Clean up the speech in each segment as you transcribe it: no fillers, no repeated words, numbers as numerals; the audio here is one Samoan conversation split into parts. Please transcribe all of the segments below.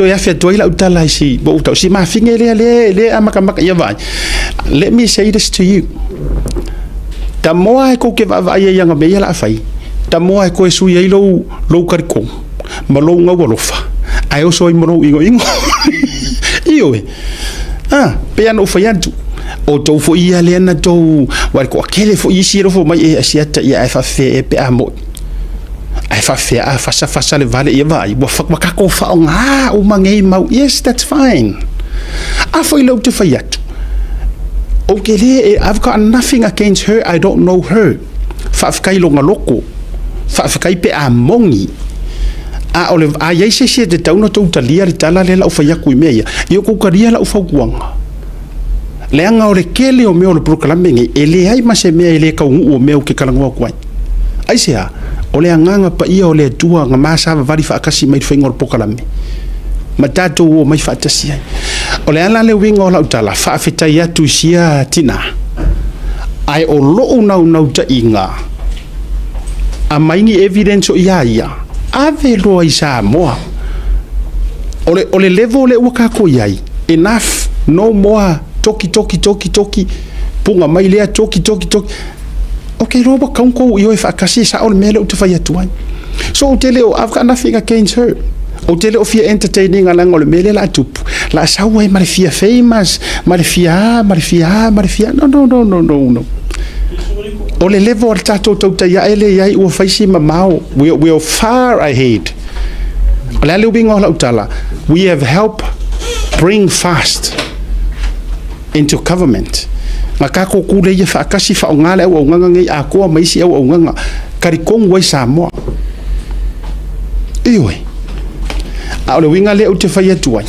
Toe afe atu ai lau tala i si, ua ou tau, si mafine lea, lea, lea amakamaka ia vaai. Let me say this to you. Tamoa e kou te vaavaai ai i ana mea ia o le a fai, tamoa e toe sui ai lou, lou talitonu ma lou gaualofa, ae oso ai ma lou inoino. Ioe. Ah, pei lava ona ou fai atu, o outou foi ia lea na tou, aua e toatele foi isi e nofo mai, e asiata ia ae faafefea ea pe a moi. Ae faafefea a fasa fasa le vale ia vaai, ua, ua tatou faaaoga uma nei mau, yes, that's fine. A foi lea ou te fai atu, ou te le, I've got nothing against her, I don't know her. Faafetai i lona loto, faafetai pe a moni. A o le, a i ai se isi e tatau ona tou talia le tala lea la ou fai atu i mea ia, ia outou talia lau fautuaga. Leaga o le tele o mea o le polokalame nei, e leai ma se mea e le taunuu o mea ou te talanoa atu ai. Aisea? O le Agaga Paia o le Atua na ma savavali faatasi mai i le faiga o le polokalame, ma tatou omai faatasi ai. O le a la le uiga o lau tala? Faafetai atu i sia tina, ae o lou naunautaiga, aumai ni evidence o ia ia, ave loa i Samoa. O le, o le level lea ua tatou i ai, enough, no more toki, toki, toki, toki, puga mai lea, toki, toki, toki. Ou te iloa ua tatau ona tou ioe faatasi e sao le mea lea ou te fai atu ai. So ou te le o, I've got nothing against her. Ou te le o fia entertain ina leaga o le mea lea o le a tupu, o le a sau ai ma le fia famous, ma le fia a, ma le fia a, ma le fia a. No, no, no, no, no, no. O le level o le tatou tautai ae lea i ai ua fai si mamao. We are far ahead. O le a le uiga o lau tala? We have helped bring fast into government. Na tatou kule ia faatasi faaaoga le auaunaga nei atoa ma isi auaunaga talitonu ai Samoa. Ioe. A o le uiga lea ou te fai atu ai,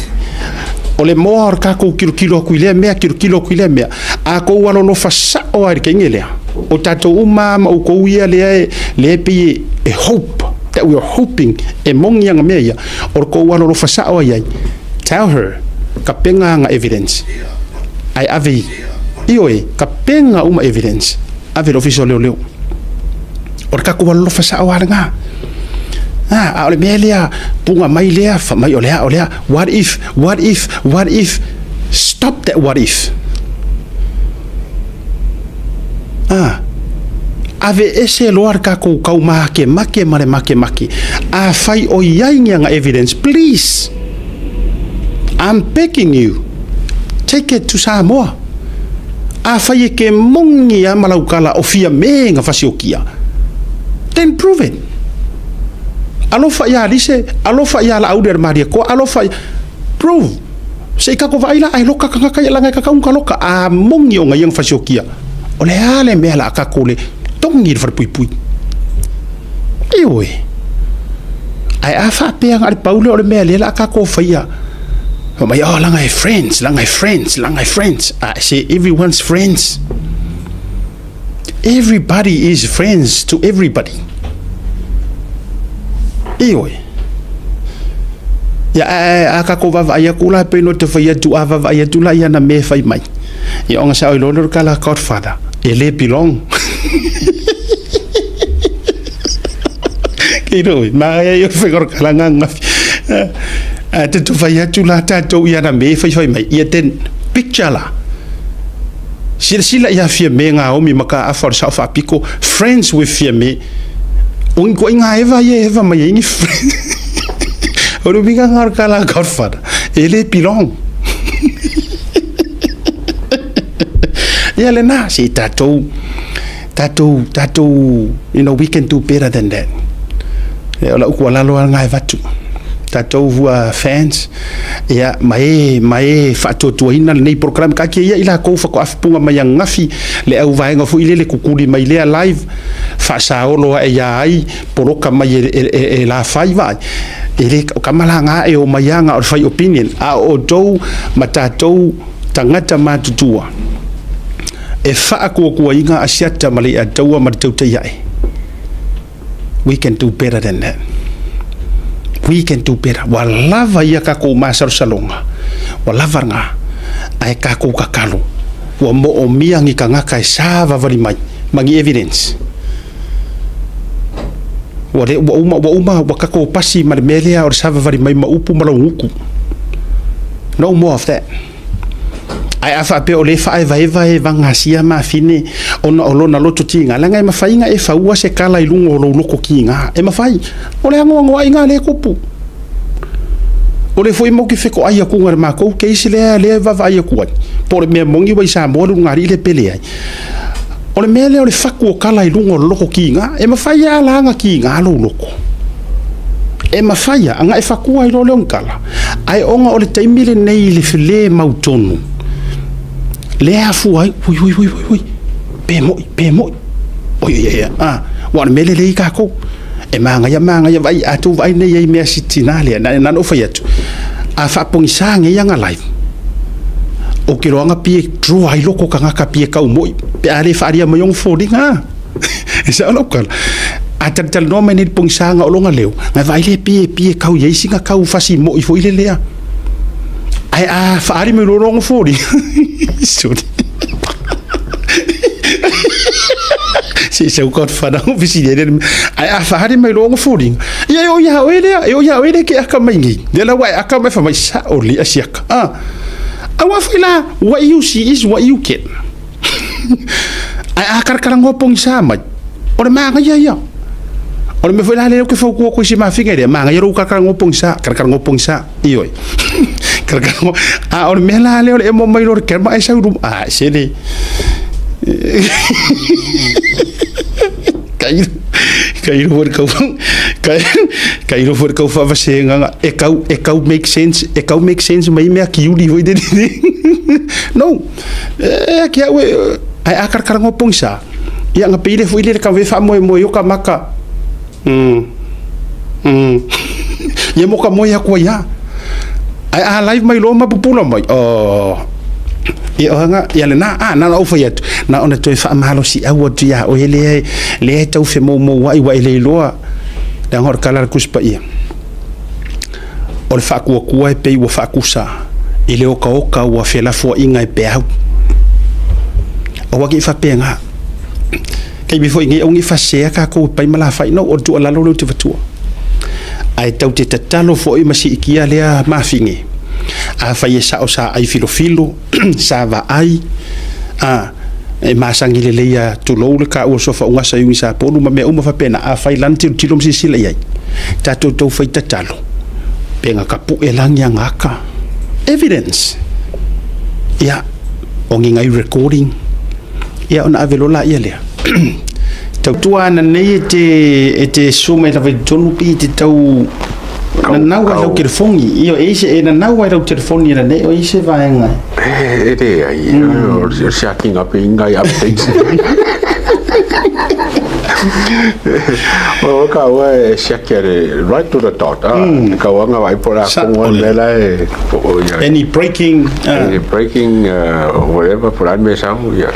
o le moa o le tatou tilotilo atu i lea mea, tilotilo atu i lea mea, a tou alolofa sao lava i le teine lea, o tatou uma lava ma outou ia lea e pei e hope, that we are hoping e moni ana mea ia, o le tou alolofa sao lava i ai, tell her, tapena ana evidence, ae ave i, ioe, tapena uma evidence, ave i le Ofisa o Leoleo. O le tatou alolofa sao lava lena. A, a o le mea lea, puga mai lea, fai mai o lea, o lea, what if, what if, what if, stop that what if. A, aveese loa le tatou taumakemake ma le makemake. Afai o i ai ni ana evidence, please, I'm begging you, take it to Samoa. Afai e ke moni a ma lau tala o Fiame na fasiokia, then prove it. Alofa ia Alise, alofa ia Laauli a le Malietoa, alofa ia, prove. Se i tatou vaai la, ae loka tagata ia laga e tatau ona loka, a moni ona ia na fasiokia. O le a le mea la a tatou le togi i le falepuipui? Ioe. Ae a faapea na o le pau lea o le mea lea la a tatou faia, fai mai, oh, laga e friends, laga e friends, laga e friends. I say everyone's friends. Everybody is friends to everybody. Ioe. Ia, ae a tatou vaavaai atu la, pei no te fai atu, a vaavaai atu la i ana mea e fai mai. Ia, ona sao i loa lea o le tala a Godfather, e le belong. Kei roi, manaia ia o le faiga o le tala ananafi. A te te fai atu la tatou i ana mea e faifai mai, ia then picture la. Silasila ia Fiame Naomi Mataafa o le Sao Faapito, friends with Fiame. O ni ituaiga eva ia e eva mai ai ni friends. O le uiga lena o le tala a Godfather, e le belong. Ia lena, se tatou, tatou, tatou, you know, we can do better than that. O lau tuualalo lava lena e avatu. Tatou who are fans, ia, ma e, ma e faatuatuaina lenei polokalame. Taatia ia i latou faatoa afupuga mai ananafi le auvaega foi lele kukuli mai lea live, faasaolo ae ia ai, poloka mai e, e, e, e la fai vaai. E le, o kama la ngā e o mai anga o le fai opinion. A o outou ma tatou tagata matutua, e faatuatuaina Asiata ma le Iataua ma le Tautai ae. We can do better than that. We can do better. Ua lava ia takou masalosaloga, ua lava lena, ae takou tatalo, ua moomia ni tagata e savavali mai ma ni evidence. Ua le, ua uma, ua uma, ua takou pasi ma le mea lea o le savavali mai ma upu ma laugutu. No more of that. Ae a faapea o lea e faaevaeva e vagasia mafine ona o lona loto tiga, leaga e mafai ona e faua se kala i luga o lou loto tiga. E mafai. O le anoanoai lea e tupu. O lea foi matou te fetoai atu i le matou case lea e vaavaai atu ai. Po o le mea moni ua i Samoa le ulugalii lea e pele ai. O le mea lea o le fatu o kala i luga o le loto tiga, e mafai lava la ona tiga lou loto. E mafai lava ona e fatua ai loa lea o ni kala. Ae ona o le taimi lenei i le le mautonu, lea e afua ai, ui ui ui ui, pe moi, pe moi. Oi oi oi, aua o le mea lea e i ai tatou. E manaia manaia, vaai, a outou vaai nei i mea si tina lea, na ona ou fai atu, a faapogisa nei ana live, ou te iloa pei e draw ai loko tagata pei e tau moi, pe a le faaalia mai ona foliga. E sao lau tala. A talatalanoa mai nei i le pogisaga o lona leo, na vaai lea pei e tau i ai sina tau fasi moi foi lele lea. Ae a faaali mai loa lona foliga, sorry. Se i sau ka whanau fesili ai le ae a faaali mai loa ona foliga, ia e oo ia oe lea, e oo ia oe lea ke aka mai nei. Lea la ua e aka mai fai mai sao lea siaka. Ah. Aua foi la, what you see is what you get. Ae a karakaranoa pogisa mai, o le manaia ia. O le mea foi la lea ou te fautua atu i si mafine lea, manaia lou karakaranoa pogisa, karakaranoa pogisa, ioe. Karakaranoa, a o le mea la lea o le emo mai loa o le camera ae sau i luma, a se le. Tailo foi le tau, tailo foi le tau faavasegaga, e tau, e tau make sense, e tau make sense mai mea kiuli foi lele. No. E ki au e, ae a karakaranoa pogisa, ia na pei lea foi lele kau e faamoemoe i o ka maka. Ia mo ka moe atu ai lava. Ae a live mai loa ma pupula mai, oh, ia o hanga, ia lena, a, na ona ou fai atu, na ona toe faamalosiau atu ia oe lea, lea e tau femoumouai ua e le iloa, leaga o le tala a le Tusi Paia. O le faakuakua e pei ua faakusa i le okaoka ua felafoaiga e peau. Aua ne i faapena. Taimi foi nei aua ne i faasea tatou e pai ma lafai. No, o le tuualalo lea ou te avatua. Ae tatou te tatalo foi ma siitia lea mafine. Afai e sao sa ai filofilo, sa vaai, a, e masani lelei a tulou le kaua sofa ugasa i sapolu ma mea uma faapena. Afai lana tilotilo ma silasila i ai, tatou tau fai tatalo, pe na tapue lagi ana aka. Evidence. Ia, o ni nai recording, ia ona ave loa laia lea. Tautua ana nei e te, e te suo mai lava i totonu pei e te tau nanau ai lau telefoni. Ia, e i se, e nanau ai lau telefoni ana nei, o i se vaega. E leai, o le siakiga pe i nai updates. O ka ua e siaki a le right to the dot. Ah, ka ua ngā vai po la kongo le mea la e po o ia. Any breaking, Any breaking, whatever, po la mea sau, ia.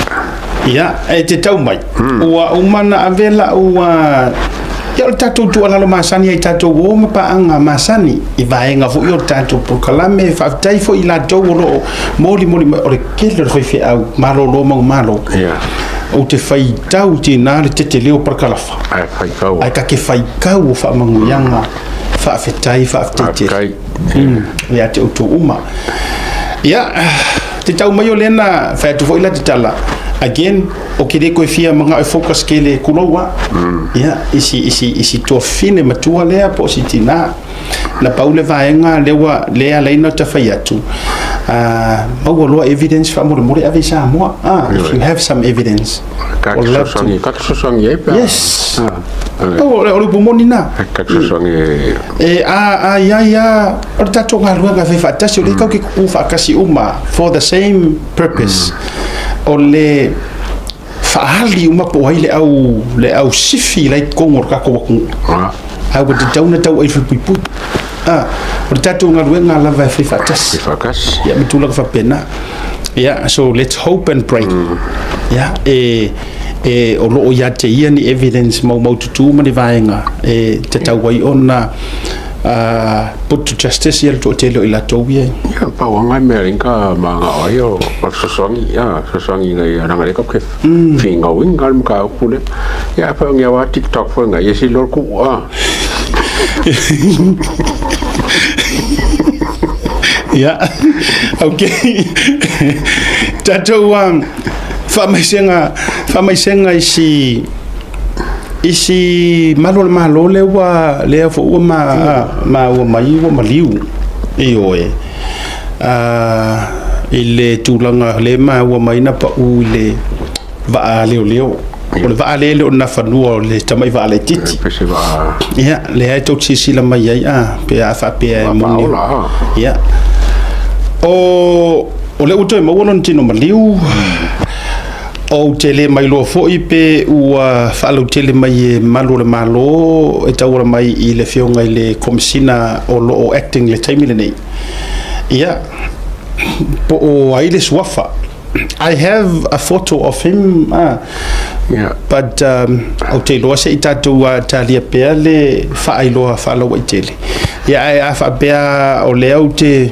Ia, e te tau mai. Ua uma na ave lau, ia o le tatou tuualalo masani ai tatou o ma paaga masani i vaega foi o le tatou polokalame. Faafetai foi i latou o lo o molimoli mai, o le tele o le faifeau malolo manumalo. Ou te faitau tina le tetele o parakalafa. Ae faitau. Ae ta te faitau o faamanuiaga. Faafetai, faafetai tele. Ia te outou uma. Ia, te tau mai o lea na fai atu foi la te tala. Again, o ke le koe fia mangao e focus ke le kulou a. Ia, isi, isi, isi tuafafine matua lea po o si tina. Na pau le vaega lea ua lea ala ai ona ta fai atu, maua loa evidence faamolemole ave i Samoa. If you have some evidence. Ka te fesoasoani, ka te fesoasoani ai pe a? Yes. O le upu moni na. Ka te fesoasoani e... E a, a ia ia, o le tatou galuega e fai faatasi, o lea kau ke kuku faakasi uma for the same purpose. O le faaali uma po o ai le au, le au sifi la i totonu o le tatou atunuu. Ae ua tatau ona tau ai fuipuipui. O le tatou galuega lava e fai faatasi. Fai faatasi. Ia, ma tulaga faapena. Yeah, so let's hope and pray. Yeah, e, e, o loo ia te ia ni evidence maumaututu ma ni vaega e tatau ai ona put to justice ia le toatele o i latou ia. Ia, pau lava ngai mea ina magao ai o fesoasoani, ia, fesoasoani ina ia leaga lea tatou te finauina le mataupu lea. Ia, afai o ni awa TikTok foi ngai, ia sili loa le tuu, a. Ia, ok. Tatou faamaisega, faamaisega i si i si malu o le Malo lea ua lea foi ua ma maua mai ua maliu. Ioe. I le tulaga lea maua mai na pau i le vaa leoleo. O le vaa lea e le o Nafanua, o le tamai vaa laitiiti. Ia, lea e tou te silasila mai ai, a, pe a faapea e moni. Ia. O, o lea ua toe maua lona tino maliu. Ou te le mailoa foi pe ua faalautele mai e malu o le Malo e tauala mai i le afioga i le Komesina o lo o acting i le taimi lenei. Ia, po o ai le suafa. I have a photo of him, but ou te iloa se i tatou talia pea le faailoa faalauaitele. Ia, ae a faapea o lea ou te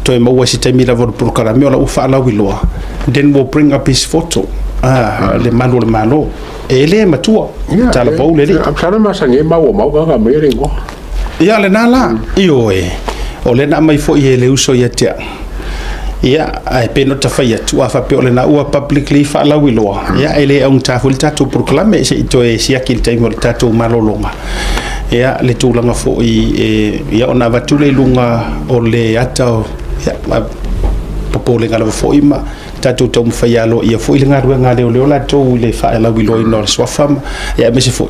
toe maua i se taimi lava o le polokalame o la ua faalauiloa, then we'll bring up his photo, le malu o le Malo. E le matua, talavou le alii. Masalo e masani ai maua mau gaga mai le igoa. Ia, lena la, ioe, o lea na aumai foi e le uso ia te au. Ia, ae pei ona ta fai atu, a faapea o lena ua publicly faalauiloa, ia, e le augata foi le tatou polokalame se i toe siaki i le taimi o le tatou malologa. Ia, le tulaga foi e, ia, ona avatu lea i luga o le ata o, ia, popolega lava foi ma tatou taumafai aloaia foi le galuega a leoleo latou i le faalauiloaina o le suafa ma, ia, aemaise foi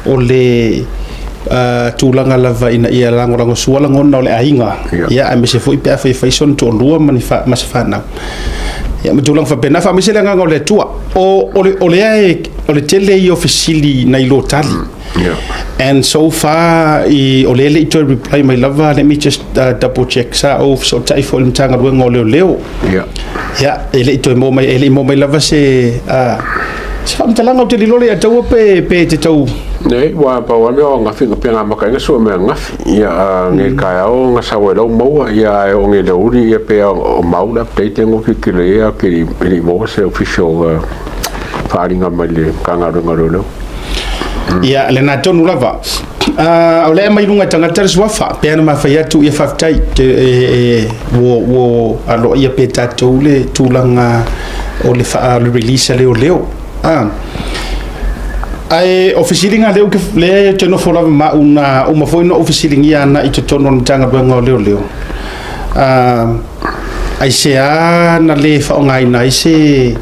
o le tulaga lava ina ia lagolagosua lagona o le aiga, ia, aemaise foi pe a fai fai sona toalua ma, ni fa, ma se fanau, ia, ma tulaga faapena. Faamaise le agaga o le Atua. O, o, le, o lea e, o le tele ia o fesili nai lo tali. And so far, i, o lea le i toe reply mai lava, let me just double check, sa ou fesootai foi i le Matagaluega o Leoleo. Ia, e le i toe maua mai, e le i maua mai lava se, se faamatalaga. Ou te le iloa le ataua pe, pe te tau. Nei, ua pau lava mea o angafi, pe gamaka ai na sua mea angafi. Ia, nei taeao na sau ai lau maua, ia ae oo nei i le aoauli, ia pe o mau le update e tilotilo i ai, ae e le i maua se official faaaliga mai le Matagaluega o Leoleo. Ia, lena tonu lava. O lea e aumai i luga e tagata le suafa, pe ana mafai atu, ia faafetai. Te, e, e, ua, ua aloaia pe tatou le tulaga o le, faa, le release a leoleo. Ah. Ae o fesiliga lea ou te, lea ou te nofo lava ma au na uma foi na ou fesiligia ana i totonu o le Matagaluega o Leoleo. Aisea na le faaaogaina ai se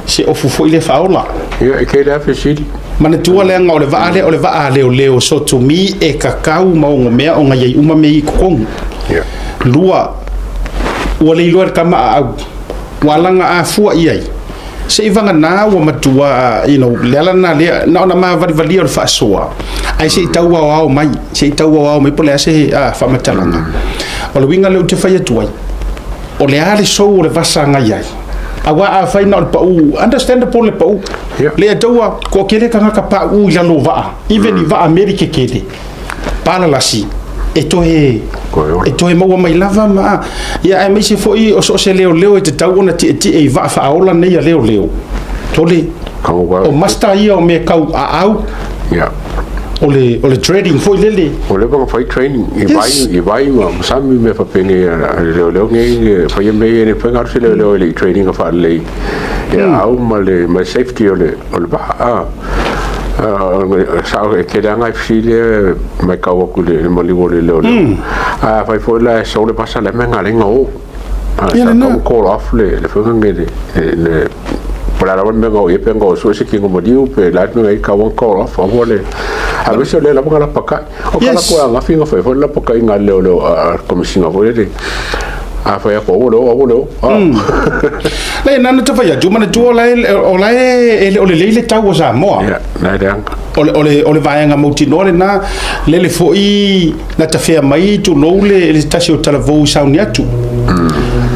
se ofu foi lea faaola? Ia, e tele lava fesili. Manatua leaga o le vaa lea o le vaa a leoleo, so to me e kakau ma ogomea ona i ai uma mea i totonu. Lua, ua le iloa e le tama a au, ua alaga afua i ai. Se i vagana ua matua, you know, le ala lena lea, na ona mavalivalia o le faasoa, ae se i tau aoao mai, se i tau aoao mai po o le a se faamatalaga. O le uiga lea ou te fai atu ai, o le a le sou o le vasa na i ai? Aua afai na o le pau, understandable le pau. Le ataua, toatele tagata pauu i lalo o vaa, even i vaa meli kekele, palalasi, e toe e toe maua mai lava ma ia, aemaise foi o so o se leoleo e tatau ona tietie i vaa faaola nei a leoleo. Tole, o master ia o mea kau aau, o le, o le dreading foi lele. Ua leva ona fai training i vai, i vai ma sami mea faapena a le leoleo nei, e faia mea ia, e le mafai ona alu se leoleo e le i train ina faalelei le aau ma le ma le safety o le o le vaa. Sao e tele lava nai fesili ia e matau atu i le maliu o le leoleo. Ae afai foi la e sau le vasa le mea na ala ai ona o. Sa tatau ona call off le le faiga lenei le le po o le a lava le mea na o i ai pe na o e sue se tino maliu pe le a le mea na i ai, tatau ona call off aua le aemaise o lea lava na lapatai. O tala koe angafi na fai foi le lapataiga a le leoleo a le Komesina foi lele, a fai atu aua le o, aua le o. Leai, na ona tau fai atu, manatua o la e, o la e, e le o lelei le tau o Samoa. Ia, na e leaga. O le, o le, o le vaega mautinoa lena, lele foi na tafea mai, tulou le, le tasi o talavou i sauni atu.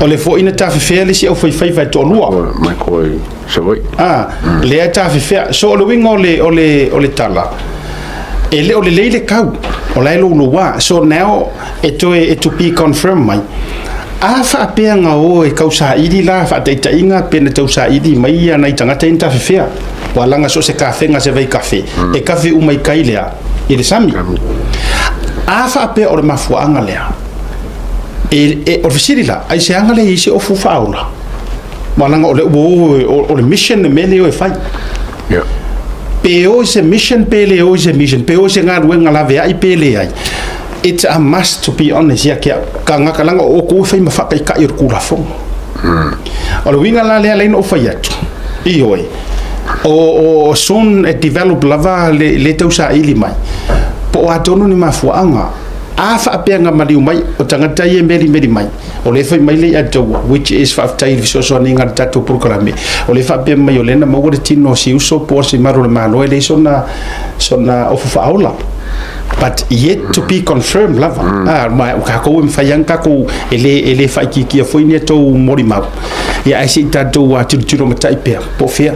O le foi na tafefea le isi aufaifaiva e toalua. Mai koe i Savaii. Ah, lea e tafefea. So o le uiga o le, o le, o le tala, e le o lelei le kau, o la e louloua. So now, e toe, e to be confirm mai. A faapea na o e tausaili la faataitaiga pe na tausaili mai ia nai tagata ia na tafefea, ua laga so o se kafega se vaikafe, e kafe uma i kai lea i le sami. A faapea o le mafuaaga lea, E, o le fesili la, aisea na leai ai se ofu faaola? Ma leaga o le ua o, o le mission le mea lea e fai. Pe o i se mission pe le o i se mission, pe o i se galuega laveai pe leai. It's a must, to be honest, ia ke au. Tagata leaga o outou e fai ma faataitai o le Tulafono. O le uiga la lea na ou fai atu, ioe, o soon e develop lava le tausaili mai, po o a tonu ni mafuaaga. A faapea na maliu mai, o tagata ia e melimeli mai, o lea e fai mai le ia taua, which is faafetai i le fesoasoaniga a le tatou polokalame, o lea e faapea mai o lea na maua le tino o si uso po o si malu o le Malo e leai sona ofu faaola. But yet to be confirmed lava. Ah, ma o kākou e mawhai ana kākou e le whaititia foi ni tou molimau. Ia ai se i tātou a tilotilo matai pea, po o fea.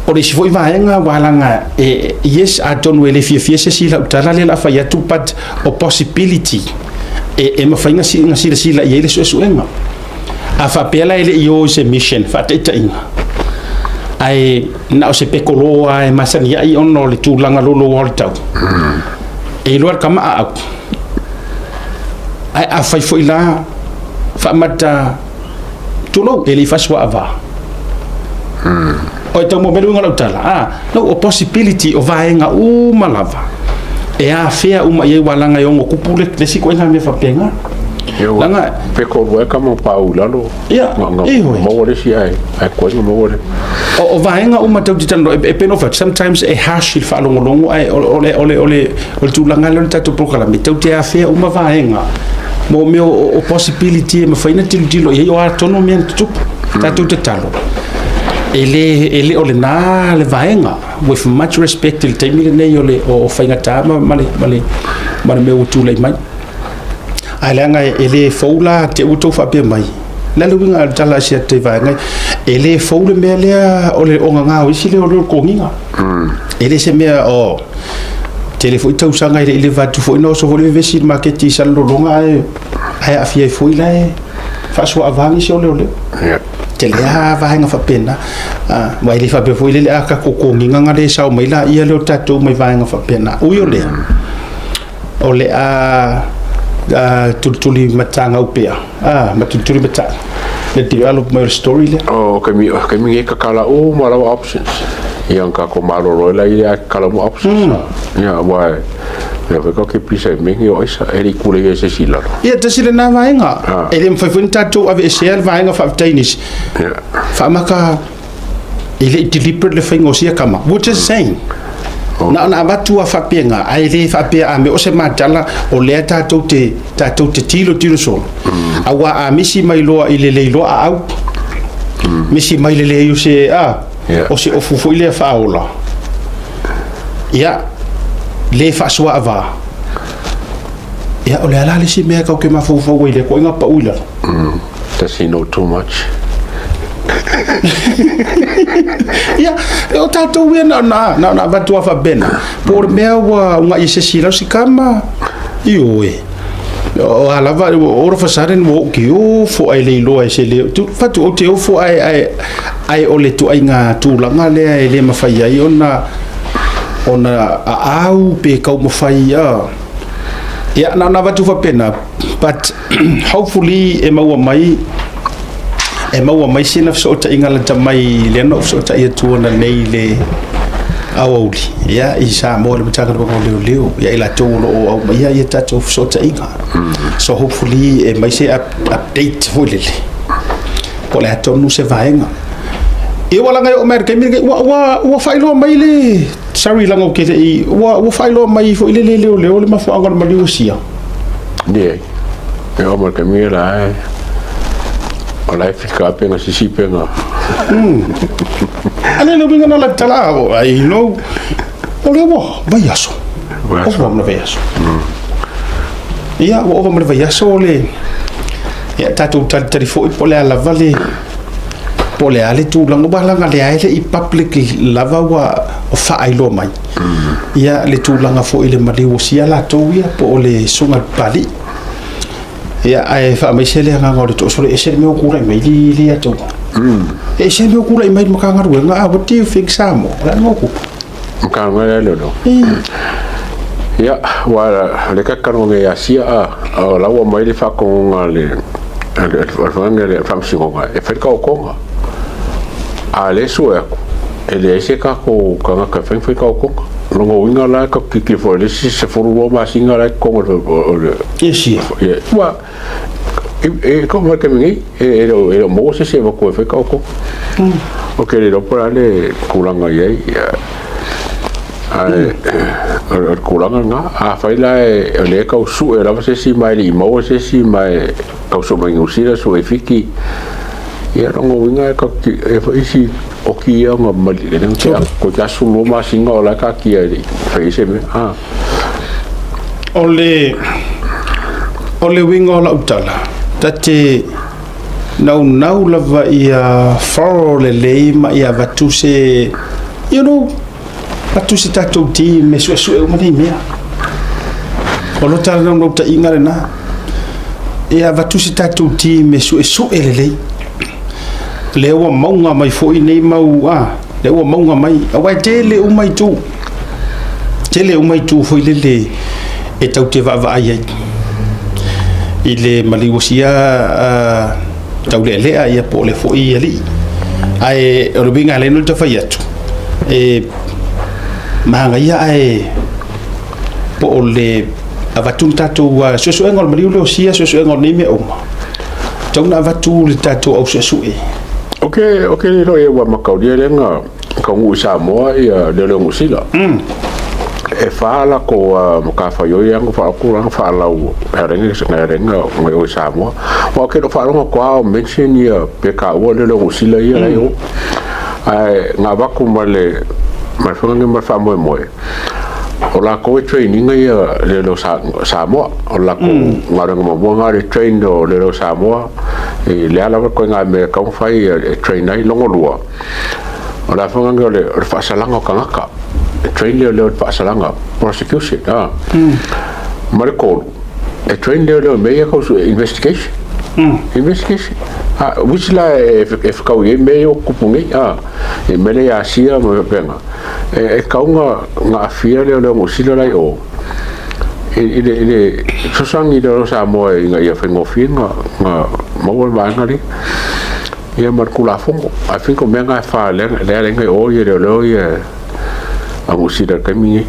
O le isi foi vaega ua laga e, yes, atonu e le fiafia se isi i lau tala lea o le a fai atu, but o possibility e mafai ona silasila i ai le suesuega. A faapea la e le i o i se mission faataitaiga, ae na o se pekolo lava e masani ai ona o le tulaga loloa o le tau, e iloa le kama aau. Ae afai foi la faamata tulou e le i faasuaava. O e tau maua mai le uiga o lau tala, a, no, o possibility o vaega uma lava e afea uma i ai ua laga e ono tupu le isi ituaiga mea faapena. Laga pe ko e ka mo pau i lalo. Ia, e maua le isi ae koe na maua le. O vaega uma tau te talanoa, e pei ona ou fai atu, sometimes e harsh i le faalogologo, ae o le tulaga lea o le tatou polokalame, tau te afea uma vaega mo mea o possibility e mafai ona tilotilo i ai o a tonu mea na tutupu. Tatou tatalo, e le o lena le vaega, with much respect i le taimi lenei o le o faigata ma le mea ua tulai mai. Ae leaga e le fou la te ua outou faapea mai. Le a le uiga o le tala a si atu i vaega e le fou le mea lea o le ogaga o isi lea o le kogiga. E le se mea o tele foi tausaga e le i leva atu foi na oso foi le vevesi i le maketi i Salelologa ae aafia ai foi la e faasoaava nisi o leoleo. Tele lava vaega faapena. Aua e le faapea foi lele a tatou kogiga na le sao mai laia lea o tatou mai vaega faapena. Ui o lea, o le a tulituli matagau pea, ma tulituli matai le develop mai o le story lea. O kaimi nei kakala uma lava options. Ia ka ko malolo la ia kakala uma options. Ia wa ia foi ko ke pisa e mengi o isa e ri kule ia se silalo. Ia tasi lena vaega. E le mafai foi ona tatou aveesea le vaega faafetai nisi. Faamaka e le i deliberate le faiga o sia kama. We're just saying. Na ona avatu a faapena, ae le faapea a mea o se matala o lea tatou te tilotilo solo. Aua a misi mai loa i le leiloa aau, misi mai le leai o se a, o se ofu foi lea faaola. Ia, le faasoaava. Ia, o le a la le isi mea kau te mafaufau ai i lea ituaiga pau i lalo? Does he know too much? Ia, o tatou ia na ona avatu a faapena. Po o le mea ua ugai e se isi i lau sikama, ioe. O a lava, all of a sudden ua ou te ofo ae le iloa e se leo. Fatu ou te ofo ae o le ituaiga tulaga lea e le mafai ai ona aau pe taumafai a. Ia, na ona avatu faapena, but hopefully e maua mai sina fesootaiga lata mai lea na ou fesootai atu ananei le aoauli ia i Samoa le Matagaluega o Leoleo ia i latou o lo o aumaia ia tatou fesootaiga. So hopefully e mai se update foi lele po o le a tonu se vaega. Ia ua laga e oo mai i le taimi lenei ua faailoa mai le, sorry leaga ou te le i, ua faailoa mai foi le leoleo le mafuaaga o le maliu o sia. Leai. E oo mai le taimi la e o la e fika penga sisi penga. Ale le uiga na la tala o ai no o le ua vaiaso. Vaiaso. Ova ma le vaiaso. Ia ua ova ma le vaiaso o le ia tatou talitali foi po o le a lava le po o le a le tulaga ua laga lea e le i public lava ua o faailoa mai. Ia le tulaga foi i le maliu o sia latou ia po o le susuga i le Papalii. Ia ae faamaise le agaga o le toosole e ese le mea ua tulai mai le atunuu. E ese le mea ua tulai mai i le Matagaluega. Ah, what do you think, Samoa? O le a le mea ua tupu? Matagaluega lea leoleo. Ia, ua le kakanoga ia sia a o la ua mai le faatonuga a le le le faamasinoga e fai le taotoga. A le sue atu, e leai se tatou tagata e fai ona fai taotoga. O lona uiga la e tatou te tilotilo foi i le isi 12 masina la e i totonu o le Asia. Ua e tau mai le taimi nei, e le o maua se isi e avatu e fai taotoga. Ou te le iloa po o le a le tulaga e i ai. Ae o le tulaga lena, afai la o lea e tau sue lava se isi ma e le i maua se isi ma e tau sue mai Niu Sila, sue i Fiti, ia lona uiga e tatou te, e fai si oti ia ona toeitiiti lava 12 masina o la e taatia e le i fai ai se mea. O le uiga o lau tala, ta te naunau lava ia thorough lelei ma ia avatu se, avatu se tatou team e suesue uma nei mea. O lo ta naunautaiga lena, ia avatu se tatou team e suesue lelei. Lea ua mauga mai foi nei mau, lea ua mauga mai, aua e tele uma itu. Tele uma itu foi lele e tau te vaavaai ai. I le maliu o sia taulealea ia po o le foi alii. Ae o le uiga lea na fai atu, e manaia ae po o le avatu le tatou suesuega o le maliu lea o sia suesuega o nei mea uma. Tau na avatu le tatou au suesue. Ok, le iloa ua mataulia lea na taunuu i Samoa ia leoleo Niu Sila. E fa latou matafaioi ia na faaoto la na faalau e ala ai na o i Samoa. Aua ou te le o faalogo atu lava o mention ia pe taua leoleo Niu Sila ia la i o. Ae na avatu ma le faiga lenei ma le faamoemoe, o latou e train ina ia leoleo Samoa. O le latou galuega muamua lena o le train o leoleo Samoa i le a lava le ituaiga mea e tatau ona fai e train ai. Lona lua, o le a faiga lenei o le faasalaga o tagata, e train leoleo i le faasalaga, prosecution. Ma le tolu, e train leoleo i mea ia tau investigation. Investigation. Which la e fetau i ai mea ia ua tutupu nei, i mea lea i Asia ma mea faapena. E tatau ona aafia leoleo Niu Sila la i o i le fesoasoani i leoleo Samoa ina ia faigofie ona maua le vaega lea. Ia ma le Tulafono. I think o mea na e fa lea lea i o ia leoleo ia a Niu Sila i le taimi lenei.